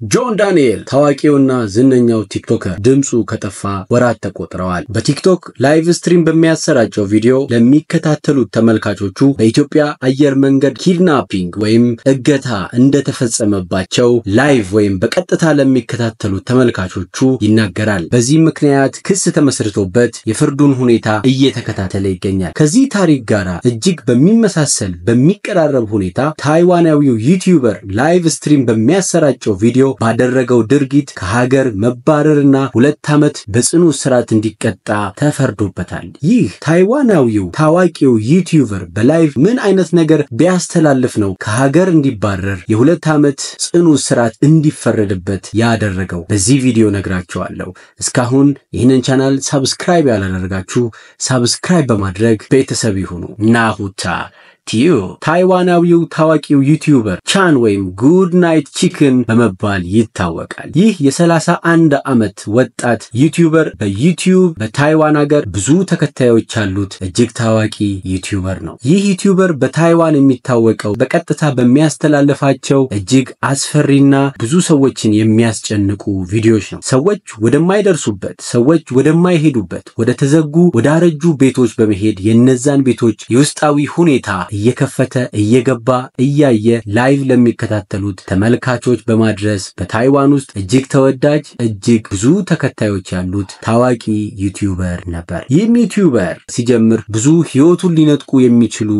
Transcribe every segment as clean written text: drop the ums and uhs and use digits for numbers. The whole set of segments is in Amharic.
ጆን ዳንኤል ታዋቂውና ዝነኛው TikToker ድምፁ ከጠፋ ወራት ተቆጥረዋል። በቲክቶክ live stream በሚያሰራጨው ቪዲዮ ለሚከታተሉት ተመልካቾቹ በኢትዮጵያ አየር መንገድ kidnapping ወይም እገታ እንደተፈጸመባቸው live ወይም በቀጥታ ለሚከታተሉት ተመልካቾቹ ይናገራል። በዚህ ምክንያት ክስ ተመስርቶበት የፍርዱን ሁኔታ እየተከታተለ ይገኛል። ከዚህ ታሪክ ጋር እጅግ በሚመሳሰል በሚቀራረብ ሁኔታ ታይዋናዊው YouTuber live stream በሚያሰራጨው ቪዲዮ ባደረገው ድርጊት ከሀገር መባረርና 2 ዓመት በጽኑ እስራት እንዲቀጣ ተፈርዶበታል። ይህ ታይዋናዊው ታዋቂው YouTuber በ live ምን አይነት ነገር ቢያስተላልፍ ነው ከሀገር እንዲባረር የ2 ዓመት ጽኑ እስራት እንዲፈረድበት ያደረገው? በዚህ ቪዲዮ ነግራችኋለሁ። እስካሁን ይህንን channel subscribe ያላደረጋችሁ subscribe በማድረግ ቤተሰብ ይሁኑ። ናሁታ ቲዩ ታይዋናዊው ታዋቂው YouTuber ቻን ወይም Good Night Chicken በመባል ይታወቃል። ይህ የ31 ዓመት ወጣት YouTuber በዩቲዩብ በታይዋን ሀገር ብዙ ተከታዮች ያሉት እጅግ ታዋቂ YouTuber ነው። ይህ YouTuber በታይዋን የሚታወቀው በቀጥታ በሚያስተላልፋቸው እጅግ አስፈሪና ብዙ ሰዎችን የሚያስጨንቁ ቪዲዮዎች ነው። ሰዎች ወደማይደርሱበት፣ ሰዎች ወደማይሄዱበት፣ ወደ ተዘጉ ወዳረጁ ቤቶች በመሄድ የነዛን ቤቶች የውስጣዊ ሁኔታ እየከፈተ እየገባ እያየ live ለሚከታተሉት ተመልካቾች በማድረስ በታይዋን ውስጥ እጅግ ተወዳጅ እጅግ ብዙ ተከታዮች ያሉት ታዋቂ YouTuber ነበር። ይህም YouTuber ሲጀምር ብዙ ሕይወቱን ሊነጥቁ የሚችሉ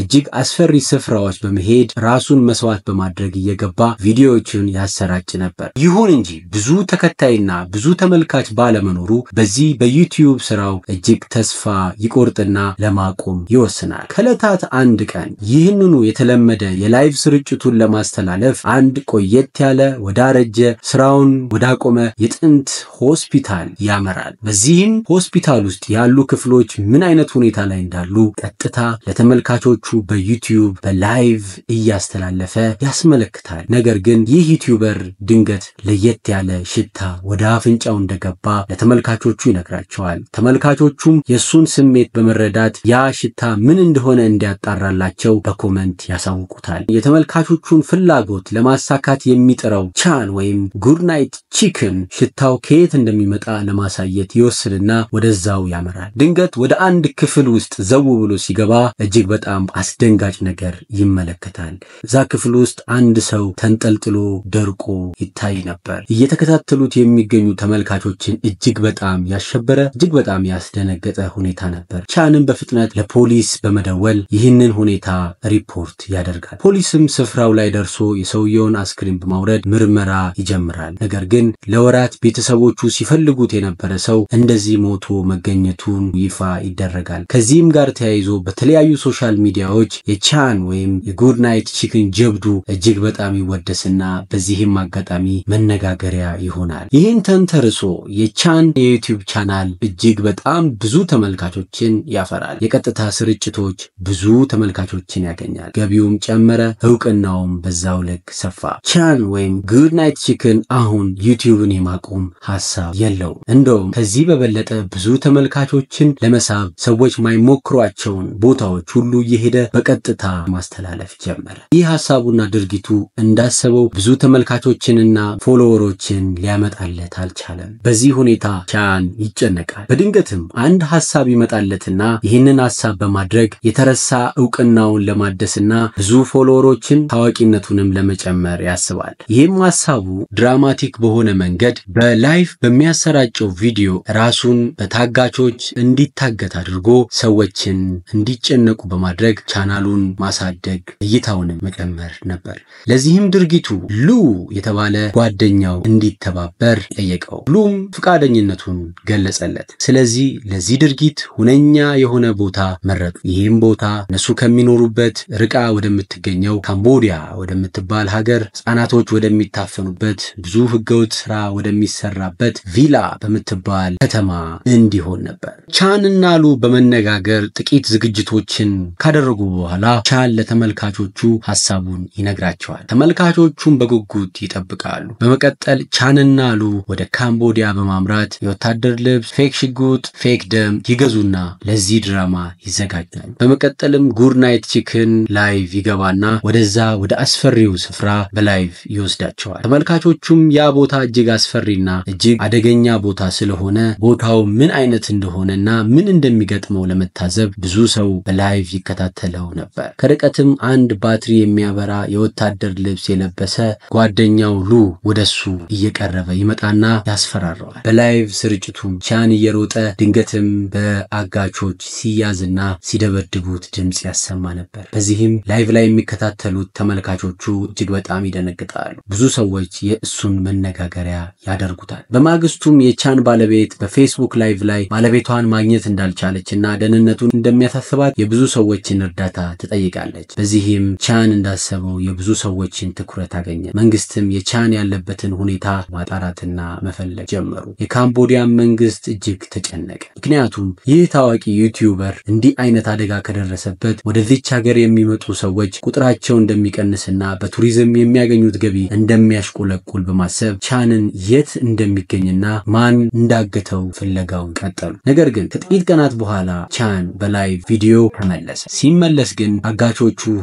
እጅግ አስፈሪ ስፍራዎች በመሄድ ራሱን መስዋዕት በማድረግ እየገባ ቪዲዮዎችን ያሰራጭ ነበር። ይሁን እንጂ ብዙ ተከታይና ብዙ ተመልካች ባለመኖሩ በዚህ በዩቲዩብ ስራው እጅግ ተስፋ ይቆርጥና ለማቆም ይወስናል። ከዕለታት አንድ ቀን ይህንኑ የተለመደ የ live ስርጭቱን ለማስተላለፍ አንድ ቆየት ያለ ወዳረጀ ስራውን ወዳቆመ የጥንት ሆስፒታል ያመራል። በዚህም ሆስፒታል ውስጥ ያሉ ክፍሎች ምን አይነት ሁኔታ ላይ እንዳሉ ቀጥታ ለተመልካቾቹ በዩቲዩብ በ live እያስተላለፈ ያስመለክታል። ነገር ግን ይህ YouTuber ድንገት ለየት ያለ ሽታ ወደ አፍንጫው እንደገባ ለተመልካቾቹ ይነግራቸዋል። ተመልካቾቹም የሱን ስሜት በመረዳት ያ ሽታ ምን እንደሆነ እንዲያጣራላቸው በ comment ያሳውቁታል። የተመልካቾቹን ፍላጎት ለማሳካት የሚጥረው ቻን ወይም Good Night Chicken ሽታው ከየት እንደሚመጣ ለማሳየት ይወስንና ወደዛው ያመራል። ድንገት ወደ አንድ ክፍል ውስጥ ዘው ብሎ ሲገባ እጅግ በጣም አስደንጋጭ ነገር ይመለከታል። እዛ ክፍል ውስጥ አንድ ሰው ተንጠልጥሎ ደርቆ ይታይ ነበር። እየተከታተሉት የሚገኙ ተመልካቾችን እጅግ በጣም ያሸበረ እጅግ በጣም ያስደነገጠ ሁኔታ ነበር። ቻንም በፍጥነት ለፖሊስ በመደወል ይህንን ሁኔታ ሪፖርት ያደርጋል። ፖሊስም ስፍራው ላይ ደርሶ የሰውየውን አስክሬን በማውረድ ምርመራ ይጀምራል። ነገር ግን ለወራት ቤተሰቦቹ ሲፈልጉት የነበረ ሰው እንደዚህ ሞቶ መገኘቱን ይፋ ይደረጋል። ከዚህም ጋር ተያይዞ በተለያዩ social media ዎች የቻን ወይም የ Good Night Chicken ጀብዱ እጅግ በጣም ይወደስና በዚህም አጋጣሚ መነጋገሪያ ይሆናል። ይህን ተንተርሶ የቻን የዩቲዩብ ቻናል እጅግ በጣም ብዙ ተመልካቾችን ያፈራል። የቀጥታ ስርጭቶች ብዙ ተመልካቾችን ያገኛል። ገቢውም ጨመረ፣ እውቅናውም በዛው ልክ ሰፋ። ቻን ወይም Good Night Chicken አሁን ዩቲዩብን የማቆም ሐሳብ የለውም። እንደውም ከዚህ በበለጠ ብዙ ተመልካቾችን ለመሳብ ሰዎች ማይሞክሯቸውን ቦታዎች ሁሉ እየሄደ በቀጥታ ማስተላለፍ ጀመረ። ይህ ሐሳቡና ድርጊቱ እንዳሰበው ብዙ ተመልካቾችንና follower ኦችን ሊያመጣለት አልቻለም። በዚህ ሁኔታ ቻን ይጨነቃል። በድንገትም አንድ ሐሳብ ይመጣለትና ይህንን ሐሳብ በማድረግ የተረሳ እውቅናውን ለማደስና ብዙ follower ኦችን ታዋቂነቱንም ለመጨመር ያስባል። ይህም ሐሳቡ dramatic በሆነ መንገድ በ live በሚያሰራጨው ቪዲዮ ራሱን በታጋቾች እንዲታገት አድርጎ ሰዎችን እንዲጨነቁ በማድረግ ቻናሉን ማሳደግ እይታውንም መጨመር ነበር። ለዚህም ድርጊቱ ሉ የተባለ ጓደኛው እንዲተባበር ጠየቀው። ሉም ፈቃደኝነቱን ገለጸለት። ስለዚህ ለዚህ ድርጊት ሁነኛ የሆነ ቦታ መረጡ። ይህም ቦታ እነሱ ከሚኖሩበት ርቃ ወደምትገኘው ካምቦዲያ ወደምትባል ሀገር ሕፃናቶች ወደሚታፈኑበት ብዙ ህገወጥ ስራ ወደሚሰራበት ቪላ በምትባል ከተማ እንዲሆን ነበር። ቻንና ሉ በመነጋገር ጥቂት ዝግጅቶችን ካደረጉ በኋላ ቻን ለተመልካቾቹ ሐሳቡን ይነግራቸዋል። ተመልካቾቹም በጉጉት ይጠብቃሉ። በመቀጠል ቻንና ሉ ወደ ካምቦዲያ በማምራት የወታደር ልብስ፣ fake ሽጉጥ፣ fake ደም ይገዙና ለዚህ ድራማ ይዘጋጃሉ። በመቀጠልም Good Goodnight Chicken live ይገባና ወደዛ ወደ አስፈሪው ስፍራ በ live ይወስዳቸዋል። ተመልካቾቹም ያ ቦታ እጅግ አስፈሪና እጅግ አደገኛ ቦታ ስለሆነ ቦታው ምን አይነት እንደሆነና ምን እንደሚገጥመው ለመታዘብ ብዙ ሰው በ live ይከታተለው ነበር። ከርቀትም አንድ ባትሪ የሚያበራ የወታደር ልብስ የለበሰ ጓደኛው ሉ ወደሱ እየቀረበ ይመጣና ያስፈራራዋል። በ live ስርጭቱ ቻን እየሮጠ ድንገትም በአጋቾች ሲያዝና ሲደበድቡት ድምጽ ያሰማ ነበር። በዚህም live ላይ የሚከታተሉት ተመልካቾቹ እጅግ በጣም ይደነግጣሉ። ብዙ ሰዎች የእሱን መነጋገሪያ ያደርጉታል። በማግስቱም የቻን ባለቤት በፌስቡክ live ላይ ባለቤቷን ማግኘት እንዳልቻለችና ደህንነቱን እንደሚያሳስባት የብዙ ሰዎችን እርዳታ ትጠይቃለች። በዚህም ቻን እንዳሰበው የብዙ ሰዎችን ትኩረት አገኘ። መንግስትም የቻን ያለበትን ሁኔታ ማጣራትና መፈለግ ጀመሩ። የካምቦዲያ መንግስት እጅግ ተጨነቀ። ምክንያቱም ይህ ታዋቂ YouTuber እንዲህ አይነት አደጋ ከደረሰበት ወደዚች ሀገር የሚመጡ ሰዎች ቁጥራቸው እንደሚቀንስና በቱሪዝም የሚያገኙት ገቢ እንደሚያሽቆለቁል በማሰብ ቻንን የት እንደሚገኝና ማን እንዳገተው ፍለጋውን ቀጠሉ። ነገር ግን ከጥቂት ቀናት በኋላ ቻን በ live ቪዲዮ ተመለሰ። ሲመለስ ግን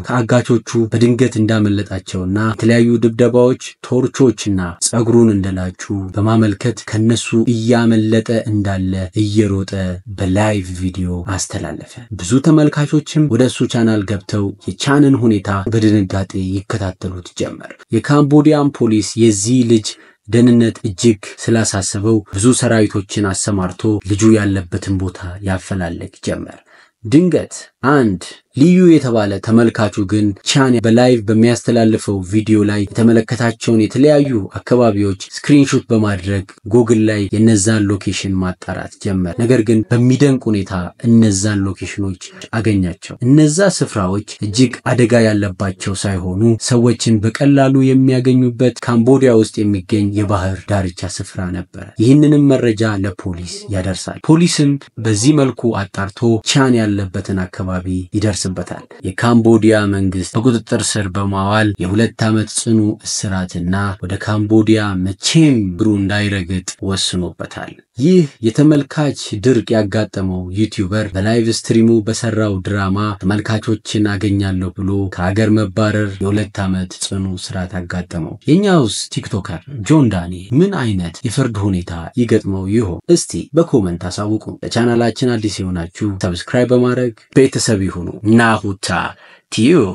ከአጋቾቹ በድንገት እንዳመለጣቸውና የተለያዩ ድብደባዎች፣ ቶርቾችና ጸጉሩን እንደላጩ በማመልከት ከነሱ እያመለጠ እንዳለ እየሮጠ በ live ቪዲዮ አስተላለፈ። ብዙ ተመልካቾችም ወደ እሱ ቻናል ገብተው የቻንን ሁኔታ በድንጋጤ ይከታተሉት ጀመር። የካምቦዲያን ፖሊስ የዚህ ልጅ ደህንነት እጅግ ስላሳሰበው ብዙ ሰራዊቶችን አሰማርቶ ልጁ ያለበትን ቦታ ያፈላልግ ጀመር። ድንገት አንድ ልዩ የተባለ ተመልካቹ ግን ቻን በ live በሚያስተላልፈው ቪዲዮ ላይ የተመለከታቸውን የተለያዩ አካባቢዎች screenshot በማድረግ ጎግል ላይ የነዛን location ማጣራት ጀመር። ነገር ግን በሚደንቅ ሁኔታ እነዛን location ኖች አገኛቸው። እነዛ ስፍራዎች እጅግ አደጋ ያለባቸው ሳይሆኑ ሰዎችን በቀላሉ የሚያገኙበት ካምቦዲያ ውስጥ የሚገኝ የባህር ዳርቻ ስፍራ ነበር። ይህንንም መረጃ ለፖሊስ ያደርሳል። ፖሊስም በዚህ መልኩ አጣርቶ ቻን ያለበትን አካባቢ ይደርስበታል። የካምቦዲያ መንግስት በቁጥጥር ስር በማዋል የ2 ዓመት ጽኑ እስራትና ወደ ካምቦዲያ መቼም እግሩ እንዳይረግጥ ወስኖበታል። ይህ የተመልካች ድርቅ ያጋጠመው YouTuber በ live stream ኡ በሰራው ድራማ ተመልካቾችን አገኛለሁ ብሎ ከሀገር መባረር የ2 ዓመት ጽኑ እስራት አጋጠመው። የኛውስ TikToker ጆን ዳኒ ምን አይነት የፍርድ ሁኔታ ይገጥመው ይሆን? እስቲ በ comment አሳውቁ። ለቻናላችን አዲስ የሆናችሁ subscribe በማድረግ ቤተሰብ ይሁኑ። ናሁታ ቲዩብ።